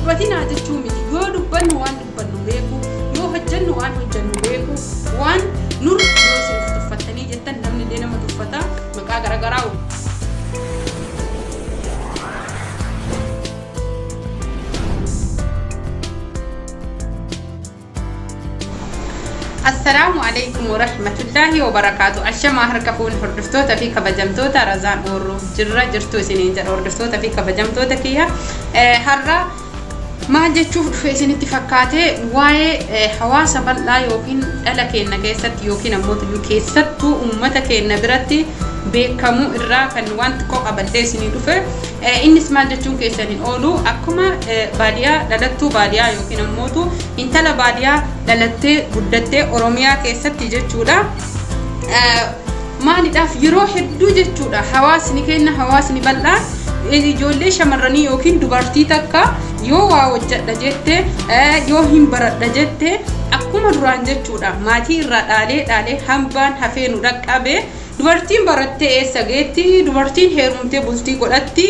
dubbatinaa jechuu miti. Yoo dubbannu waan dubbannu beeku, yoo hojjennu waan hojjennu beeku, waan nurra yoo isin tuffattanii jettan namni illee nama tuffata maqaa garaagaraa. Assalaamu alaikum warahmatullaahi wabarakaatu. Ashamaa harka fuun hordoftoota fi kabajamtoota Razaan Oorroo jirra jirtu isiniin jedha hordoftoota fi kabajamtoota kiyya. Har'a maal jechuuf dhufe isinitti fakkaate waa'ee hawaasa bal'aa yookiin dhala keenya keessatti yookiin ammoo keessattuu uummata keenya biratti beekamu irraa kan waan xiqqoo qabadhee isinii dhufe. Innis maal jechuun keessaniin oolu akkuma baadiyaa dhalattuu baadiyaa yookiin ammootu intala baadiyaa dhalattee guddattee Oromiyaa keessatti jechuudha. Maalidhaaf yeroo hedduu jechuudha hawaasni keenya hawaasni bal'aa ijoollee shamarranii yookiin dubartii takka yoo waa hojjedha jette yoo hin baradha jette akkuma duraan jechuudha maatii irraa dhaalee dhaalee hambaan hafee nu dhaqqabe. Dubartiin barattee eessa geetti, dubartiin heerumtee bultii godhatti,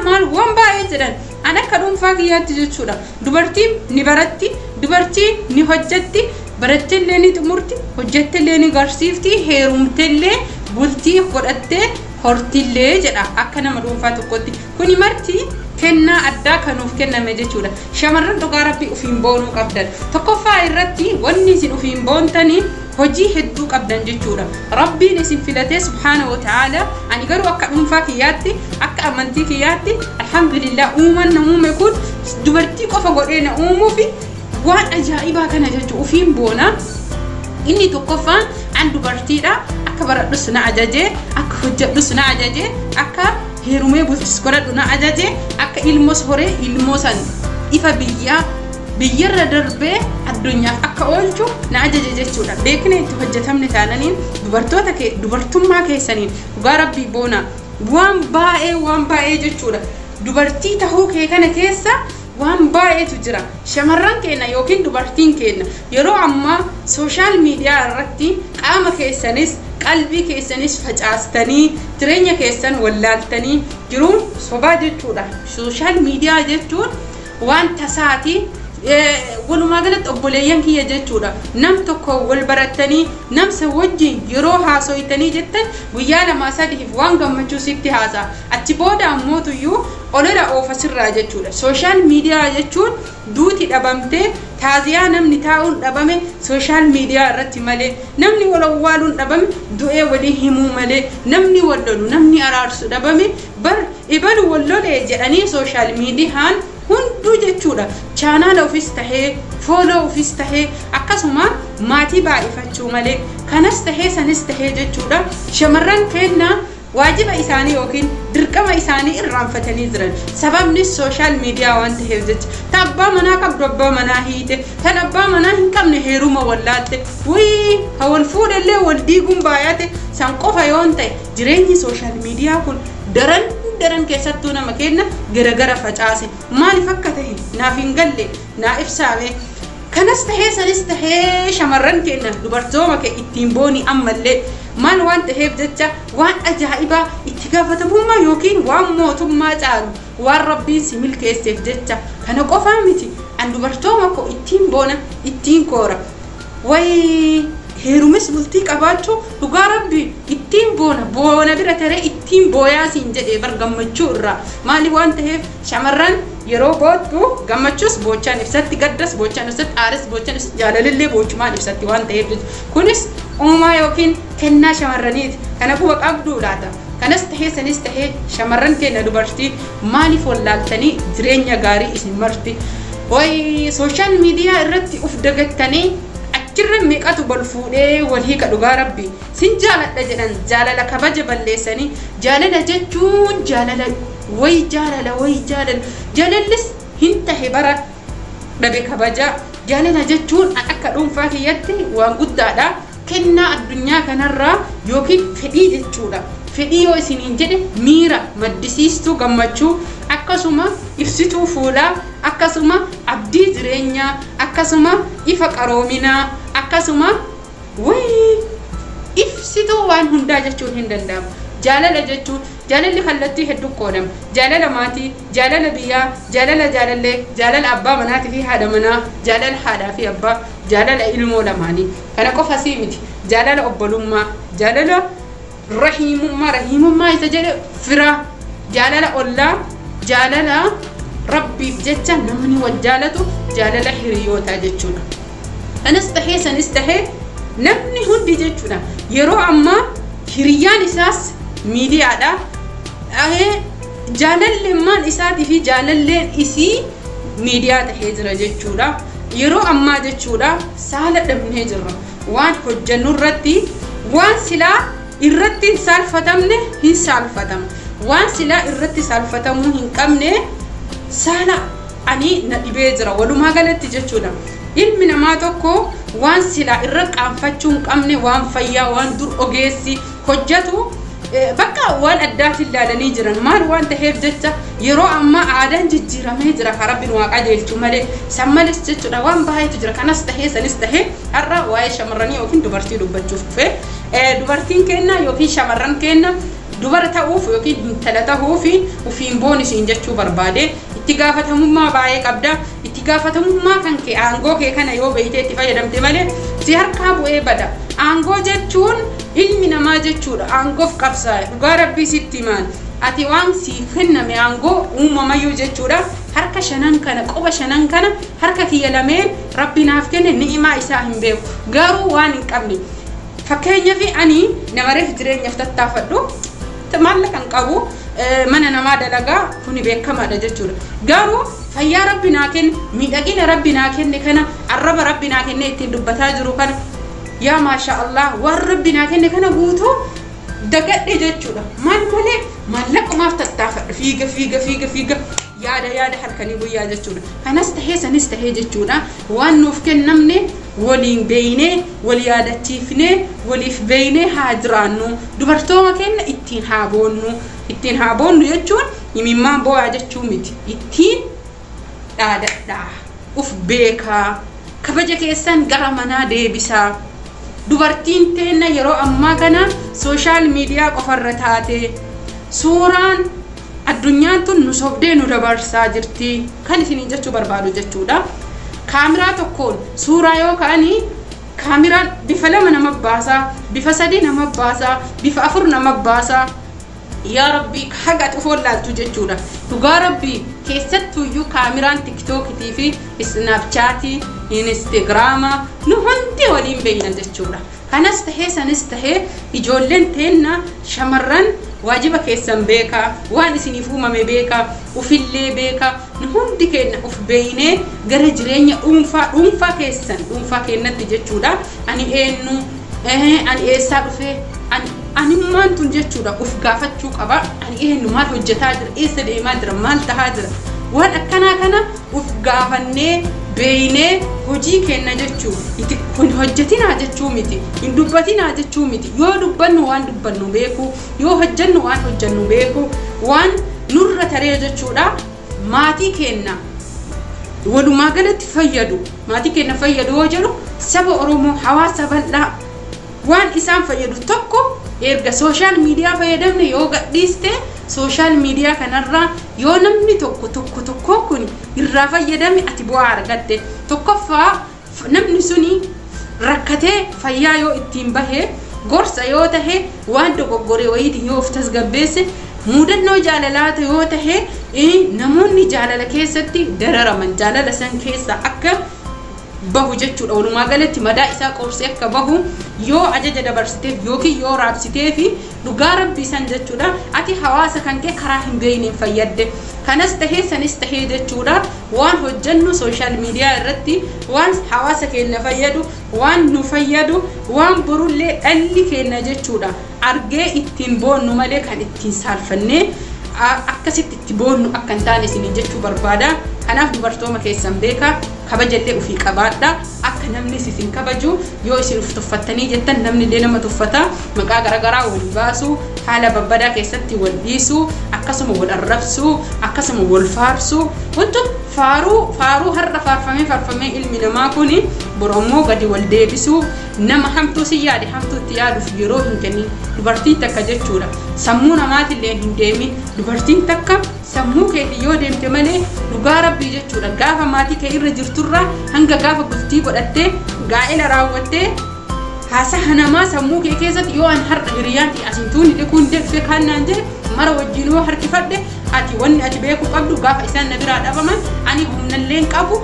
maal waan baay'ee jedhan. An akka dhuunfaa kiyyaatti jechuudha. Dubartiin ni baratti, dubartiin ni hojjetti, baratteellee ni xumurti, hojjetteellee ni garsiifti, heerumteellee bultii godhattee hortillee jedha akka nama dhuunfaa tokkotti. Kuni marti kennaa addaa kan nuuf kenname jechuudha. Shamarran dhugaa rabbii ofiin boonuu qabdan. Tokkoffaa irratti wanni isin ofiin boontanii hojii hedduu qabdan jechuudha. Rabbiin isin filatee subhaana wa ta'aala. Ani garuu akka dhuunfaa kiyyaatti akka amantii kiyyaatti alhamdulillah uumaan na uume kun dubartii qofa godhee na uumuufi waan ajaa'ibaa kana jechuudha ofiin boona. Inni tokkoffaan an dubartiidha. Akka baradhus na ajaje, akka hojjedhus na ajaje, akka heerumee bultis godhadhu na ajaje, akka ilmoos horee ilmoo san ifa biyyaa biyyarra darbee addunyaaf akka oolchu na ajaje jechuudha. Beekne itti hojjetamne taananiin dubartoota dubartummaa keessaniin dhugaa rabbii boona waan baay'ee jechuudha. Dubartii tahuu kee kana keessa waan baay'eetu jira. Shamarran keenya yookiin dubartiin keenya yeroo ammaa sooshaal miidiyaa irratti qaama keessanis qalbii keessanis facaastanii jireenya keessan wallaaltanii jiruun sobaa jechuudha. Sooshaal miidiyaa jechuun waan tasaati. Walumaa galatti obboleeyyan kiyya jechuudha. Nam tokko wal barattanii namsa wajjin yeroo haasoytanii jettan guyyaa 2 3 waan gammachuu sitti haasa'a. Achi booda ammootuyyuu olola oofa sirraa jechuudha. Sooshaal miidiyaa jechuun duuti dhabamtee taaziyaa namni taa'uun dhabame sooshaal miidiyaa irratti malee, namni wal awwaaluun dhabame du'ee walii himuu malee, namni wal lolu namni araarsu dhabame bar ibalu wal lolee jedhanii sooshaal miidiyaan hunduu jechuudha. Chaanaala ofis tahee fooloo ofis tahee akkasuma maatii baay'ifachuu malee kanas tahee sanis tahee jechuudha. Shamarran keenya waajiba isaanii yookiin dirqama isaanii irraanfatanii jiran. Sababni sooshaal miidiyaa waan ta'eef jecha. Ta abbaa manaa qabdu abbaa manaa hiite, tan abbaa manaa hin qabne heeruma wallaatte, wayii ha wal fuudhallee wal diiguun baay'ate san qofa yoon ta'e jireenyi sooshaal miidiyaa kun daran daran keessattuu nama kenna garagara facaase. Maaliif akka ta'e naaf hin galle naa ibsaame. Kanas tahee sanis tahee shamarran keenya dubartooma kee ittiin booni ammallee maal waan ta'eef jecha waan ajaa'ibaa itti gaafatamummaa yookiin waan mootummaa caalu waan rabbiin si milkeesseef jecha kana qofaa miti. An dubartooma koo ittiin boona ittiin koora. Wayii heerumis bultii qabaachuu dhugaa rabbii ittiin boona boona bira taree ittiin booyaa siin jedhee bar gammachuu irraa. Maali waan ta'eef shamarran yeroo boottu gammachuus boochaan ibsatti, gaddas boochaan ibsatti, aaris boochaan ibsatti, jaalalillee boochumaan ibsatti waan ta'eef jechuudha. Kunis uumaa yookiin kennaa shamarraniiti. Kana quba qabduu laata. Kanas tahee sanis tahee shamarran keenya dubartii maaliif wallaaltanii jireenya gaarii isin marti. Wayii sooshaal miidiyaa irratti uf dagattanii achirra meeqatu bal fuudhee wal hiika dhugaa rabbi sin jaaladha jedhan jaalala kabaja balleessanii. Jaalala jechuun jaalala wayi jaalala wayi jaalala jaalallis hin tahe bara dhabe kabaja. Jaalala jechuun akka dhuunfaa kiyyatti waan guddaadha. Kennaa addunyaa kanarraa yookiin fedhii jechuudha. Fedhii yoo isiniin jedhe miira maddisiistuu gammachuu akkasuma ibsituu fuulaa akkasuma abdii jireenyaa akkasuma ifa qaroominaa akkasuma wayii ibsituu waan hundaa jechuun hin danda'amu. Jaalala jechuun Jaalalli kallattii hedduu qoodama. Jaalala maatii, jaalala biyyaa, jaalala jaalallee, jaalala abbaa manaatii fi haadha manaa, jaalala haadhaa fi abbaa, jaalala ilmoo lamaanii. Kana qofa sii miti. Jaalala obbolummaa, jaalala rahiimummaa, rahiimummaa isa jedhe firaa, jaalala ollaa, jaalala rabbiif jecha namni wal jaalatu, jaalala hiriyootaa jechuudha. Kanas tahee sanis tahee namni hundi jechuudha. Yeroo ammaa hiriyyaan isaas miidiyaadha. Jaalalleemmaan isaatii fi jaalalleen isii miidiyaa tahee jira jechuudha. Yeroo ammaa jechuudha saala dhabnee jirra. Waan hojjennu irratti waan silaa irratti hin saalfatamne hin saalfatama. Waan silaa irratti saalfatamuu hin qabne saala ani na dhibee jira walumaa galatti jechuudha. Ilmi namaa tokko waan silaa irra qaanfachuu hin qabne, waan fayyaa, waan dur ogeessi hojjetu bakka waan addaatiin ilaalanii jiran. Maal waan ta'eef jecha yeroo ammaa aadaan jijjiiramee jira, kan rabbiin waa qajeelchu malee san malees jechuudha waan baay'eetu jira. Kanas tahee sanis tahee har'a waa'ee shamarranii yookiin dubartii dubbachuuf dhufe. Dubartiin kenna yookiin shamarran kenna dubara ta'uuf yookiin intala ta'uuf ofiin boonisiin jechuu barbaade. Itti gaafatamummaa baay'ee qabda. Itti gaafatamummaa kan kee aangoo kee kana yoo beeytee itti fayyadamte malee si harkaa bu'ee bada. Aangoo jechuun ilmi namaa jechuudha aangoof qabsaa'e. Dhugaa rabbii sitti himaan, ati waan siif kenname aangoo uumamayyuu jechuudha. Harka shanan kana, quba shanan kana, harka kiyya lameen rabbi naaf kenne, ni'imaa isaa hin beeku garuu waan hin qabne. Fakkeenyaaf ani namareef jireenyaaf tattaafadhu, maallaqa hin qabu, mana namaa dalagaa, kuni beekamaadha jechuudha. Garuu fayyaa rabbi naa kenne, miidhagina rabbi naa kenne kana, arraba rabbi naa kenne ittiin dubbataa jiru kana, yaa maasha Allah, waan rabbi naa kenne kana guutuu dagadhe jechuudha. Maal malee maallaqumaaf tattaafadha, fiiga fiiga fiiga fiiga, yaada yaada halkanii guyyaa jechuudha. Kanas tahee sanis tahee jechuudha waan nuuf kennamne waliin beeynee, wal yaadachiifnee, waliif beeynee haa jiraannu. Dubartoota kenna ittiin haa boonnu. Ittiin haa boonnu jechuun imimmaan boo'aa jechuu miti. Ittiin dhaadadhaa, uf beekaa, kabaja keessan gara manaa deebisaa. Dubartiin teenna yeroo ammaa kana social media qofarra taate, suuraan addunyaan tun nu sobdee nu dabarsaa jirti kan isiniin jechuu barbaadu jechuudha. Kaameraa tokkoon suuraa yoo ka'anii kaameraan bifa lama nama baasaa, bifa sadi nama baasaa, bifa afur nama baasaa. Yaa rabbii, haga xufoon laaltu jechuudha. Dhugaa rabbii, keessattuyyuu kaameraan TikTokitii fi Snapchatii, Instagrama nu hundi waliin beeyna jechuudha. Kanas tahee sanis tahee ijoolleen teenna shamarran waajiba keessan beekaa, waan isiniif uumame beekaa, ufillee beekaa. Nu hundi keenya uf beeynee gara jireenya dhuunfaa dhuunfaa keessan dhuunfaa keenyatti jechuudha. Ani eenyu? Ani eessaa dhufee? Animmaan tun jechuudha uf gaafachuu qaba. Ani eenyu? Maal hojjetaa jira? Eessa deemaa jira? Maal tahaa jira? Waan akkanaa kana uf gaafannee beeynee hojii kenna jechuu itti kun hojjetinaa jechuu miti, hin dubbatinaa jechuu miti. Yoo dubbannu waan dubbannu beeku, yoo hojjennu waan hojjennu beeku, waan nurra taree jechuudha maatii kenna walumaa galatti fayyadu. Maatii keenya fayyadu yoo jedhu saba Oromoo, hawaasa bal'aa waan isaan fayyadu tokko erga social media fayyadamne yoo gadhiiste, social media kanarraa yoo namni tokko tokko tokko kun irraa fayyadame ati bu'aa argatte. Tokkoffaa, namni suni rakkatee fayyaa yoo ittiin bahe, gorsa yoo tahe, waan dogoggore wayiitiin yoo of tasgabbeesse, mudannoo jaalalaa yoo tahe, namoonni jaalala keessatti dararaman jaalala san keessa akka bahu jechuudha. Walumaa galatti madaa isaa qorsee akka bahu yoo ajaja dabarsiteef yookiin yoo raabsiteef, dhugaa rabbii san jechuudha ati hawaasa kan kee karaa hin beeyneen fayyadde. Kanas tahee sanis tahee jechuudha waan hojjennu social media irratti waan hawaasa keenya fayyadu, waan nu fayyadu, waan borullee dhalli keenya jechuudha argee ittiin boonnu malee kan ittiin saalfannee akkasitti itti boonnu akka hin taane isiniin jechuu barbaada. Kanaaf dubartooma keessan beekaa, kabajallee ofii qabaadha. Akka namni isin kabaju yoo isin uf tuffattanii jettan namni illee nama tuffata. Maqaa garaagaraa wal baasu, haala babbadaa keessatti wal dhiisu, akkasuma wal arrabsu, akkasuma wal faarsu, wantoota Faaruu har'a faarfamee faarfamee ilmi namaa kun borommoo gadi wal deebisuu, nama hamtuu si yaade hamtuu itti yaaduuf yeroo hin kennin. Dubartiin takka jechuudha sammuu namaatillee hin deemin. Dubartiin takka sammuu keetii yoo deemte malee, dhugaa rabbii jechuudha, gaafa maatii kee irra jirturraa hanga gaafa bultii godhattee gaa'ela raawwattee haasaha namaa sammuu kee keessatti yoo an har'a hiriyaan asiin tuuni dhikuun deebisee kaan naan jedhe mara wajjin yoo harkifadhe, ati wanni ati beekuu qabdu gaafa isaan na biraa dhabaman ani humnallee hin qabu,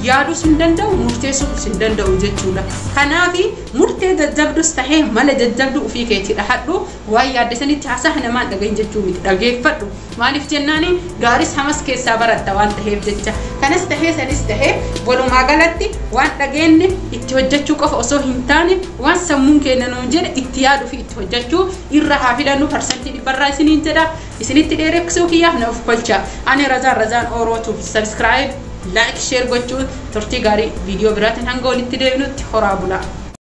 yaadus hin danda'u, murteessuus hin danda'u jechuudha. Kanaafi murtee jajjabdus tahee mala jajjabdu ofii keetii dhahadhu. Waan yaadde sanitti haasaha namaan dhagahin jechuu miti, dhageeffadhu. Maaliif jennaani gaaris hamas keessaa baratta waan taheef jecha. Kanas tahee sanis tahee, walumaa galatti waan dhageenye itti hojjechuu qofa osoo hin taane waan sammuun keenya nuun jedhe itti yaaduu fi itti hojjechuu irra haa filannu 100% isiniin jedha. Isinitti dheeressuu kiyyaaf na of kolcha. Ani Razaan Orootuuf subscribe, like, share gochuun turtii gaarii. Viidiyoo biraatiin hanga walitti deebinutti horaa bulaa.